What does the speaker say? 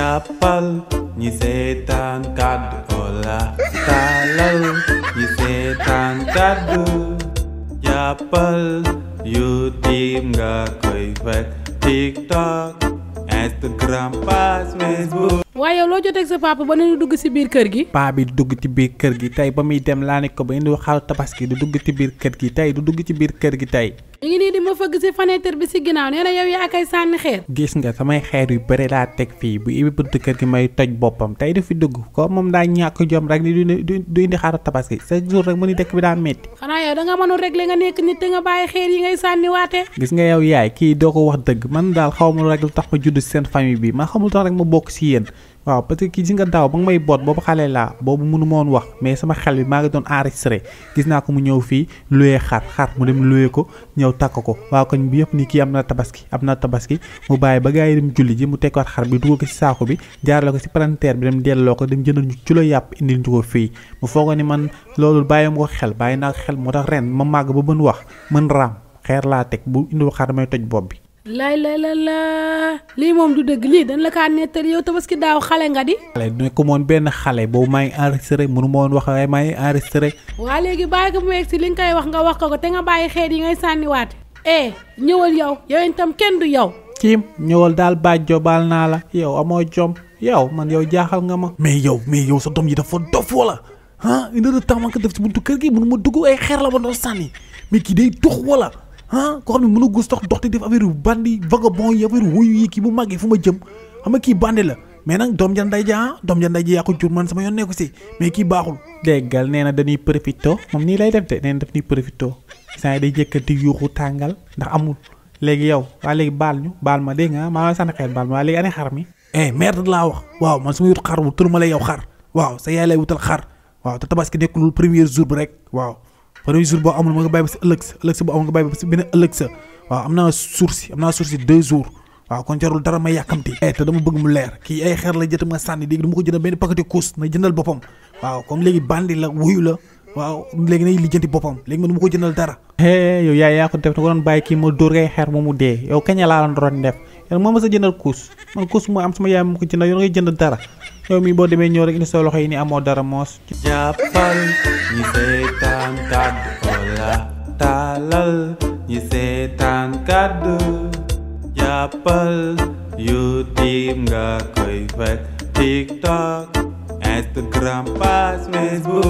jàppal ñi seetaan kàddu Ola taalal ñi seetaan kàddu jàppal YouTube nga koy fekk TikTok Instagram page Facebook. waaye yow loo jotee ak sa papa ba ne dugg si biir kër gi. paa bi du dugg ci biir kër gi tey ba muy dem laa ne ko ba indi xaru tabaski du dugg ci biir kër gi tey du dugg ci biir kër gi tey. ñu ngi nii di ma fëgg si fenêtre bi si ginnaaw nee na yow yaa koy sànni xeer. gis nga samay xeer yu bëri laa teg fii bu ibi buntu kër gi may toj boppam tey du fi dugg ko moom daa ñàkk jom rek ni du indi xaru tabaski chaque jour rek mu ni dëkk bi daa métti. xanaa yow da nga mënul régler nga nekk nit te nga bàyyi xeer yi ngay sànni waatee. gis nga yow yaay kii doo ko wax dëgg man daal xaw ma rek lu tax ma judd si seen famille bi man xamul tax rek ma bokk si yéen waaw parce que kii gis nga daaw ba nga may boot boobu xale laa boobu mënu ma woon wax mais sama xel bi maa ngi doon enregistré gis naa ko mu ñëw fii loué xar mu dem loué ko ñëw takk ko waaw koñ bi yëpp ni kii am na tabaski mu bàyyi ba gars yi dem julli ji mu tekkaat xar bi dugal ko si saako bi jaarale ko si palanteer bi dem delloo ko dem jëndal ñu kilo yàpp indil ñu ko fii mu foogoo ni man loolu bàyyi ma ko xel bàyyi naa ko xel moo tax ren ma màgg ba mën wax mën raam xeer laa teg bu indiwul xar damay toj bopp bi. lay lii moom du dëgg lii dañ la kaa nettali yow tabaski daaw xale nga di. xale du ko moon benn xale boobu maa ngi enregistré mënu ma woon wax waaye maa ngi enregistré. waa léegi bàyyi ko mu egg si li nga koy wax nga wax ko te nga bàyyi xeet yi ngay sànniwaate. ñëwal yow itam kenn du yow. kiim ñëwal daal bàjjo baal naa la yow amoo jom yow man yow jaaxal nga ma. mais yow sa doom yi dafa dof wala une heure de temps man ko def ci buntu kër gi mënu ma dugg ay xeer la ba doon sànni mais kii day tux wala. koo xam ne mën a gus dox di def affaire yu bandi vagabond yi affaire wuyu yi kii bu màggee fu ma jëm xam nga kii bandi la mais nag doom ja nday ja yaa ko jur man sama yoon nekku si mais kii baaxul. déggal nee na dañuy profito moom nii lay def de nee na daf ñuy profito saa yi day jëkkati yuuxu tàngal ndax amul léegi yow waa léegi baal ma dégg nga maa sànni xeet baal ma waa léegi ane xar mi. merde laa wax waaw man su ma yut xar wu tër ma lay yow xar waaw sa yaay lay wutal xar waaw te tabaski nekkul premier jour bi rek waaw. premier jour boo amul ma nga bàyyi ba si ëllëg sa boo amul nga bàyyi ba si beneen ëllëg sa waaw am naa sursi 2 jours waaw kon jarul dara may yàkkamti te dama bëgg mu leer kii ay xeer la jëtam nga sànni léegi dama ko jëndal benn paquet kuus na jëndal boppam waaw comme léegi bandi la wuyu la waaw léegi nay lijjanti boppam léegi man dama ko jëndal dara yow yaay yaa ko def na ko doon bàyyi kii ma dóor ngay xeer moomu dee yow kañ laa la doon def yow moo ma sa jëndal kuus man kuus mu am sama yaay ma ko jëndal yow ngay jënd dara yow mii boo demee ñëw rek indi sa loxo yi ni amoo dara moos. jàppal ñi seetaan kàddu Ola taalal ñi seetaan kàddu jàppal YouTube nga koy fekk TikTok Instagram page Facebook.